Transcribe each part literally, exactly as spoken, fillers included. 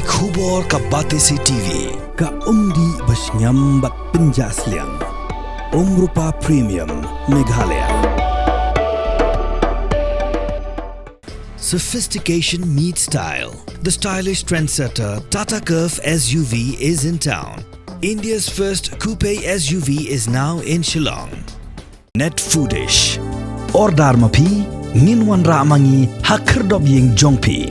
Khubor ka Batesi T V, ka umdih ba shngiam bad pynjah sliang. Umrupa Premium, Meghalaya. Sophistication meets style. The stylish trendsetter Tata Curvv S U V is in town. India's first coupe S U V is now in Shillong. Net Foodish. Order ma phi, ngin wanrah ma ngi ha khyrdop ïing jong phi.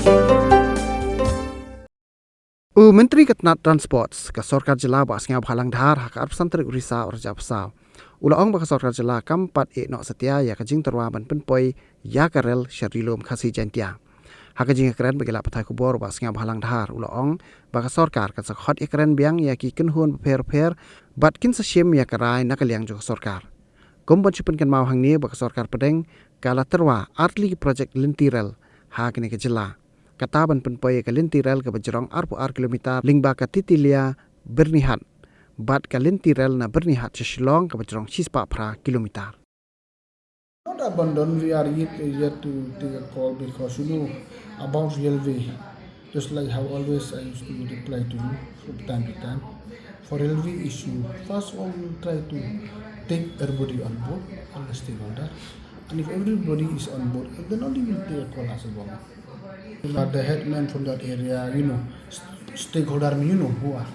U Myntri ka tnat Transports ka sorkar jylla Bah Sniawbhalang Dhar ha ka arphew san tarik u Risaw arhajar arphew saw u la ong ba ka sorkar jylla kam pat ïeh noh satia ïa ka jingtyrwa ban pynpoi ïa ka rel sha Ri Lum Khasi Jaiñtia. Ha ka jingïakren bad ki lad pathai khubor, Bah Sniawbhalang Dhar u la ong ba ka sorkar kan sa khot ïakren biang ïa ki kynhun bapher bapher bad kin sa shim ïa ka rai na ka liang jong ka sorkar. Kum ban shu pynkynmaw hangne ba ka sorkar pdeng ka la tyrwa artylli ki projek lynti rel ha kane ka jylla. Kata ban pynpoi ïa ka lynti rel kaba jrong arphew ar kilometer lyngba ka Titilia Byrnihat bad ka lynti rel na Byrnihat sha Shillong kaba jrong shispah phra kilometer. Not abandon, we are yet, yet to take a call because, you know, about railway, just like how always I used to reply to you from time to time. For railway issue, first of all, we will try to take everybody on board, all the stakeholder. And if everybody is on board, then only we'll take a call as a government. But the headman from that area, you know, st- stakeholder, you know, who are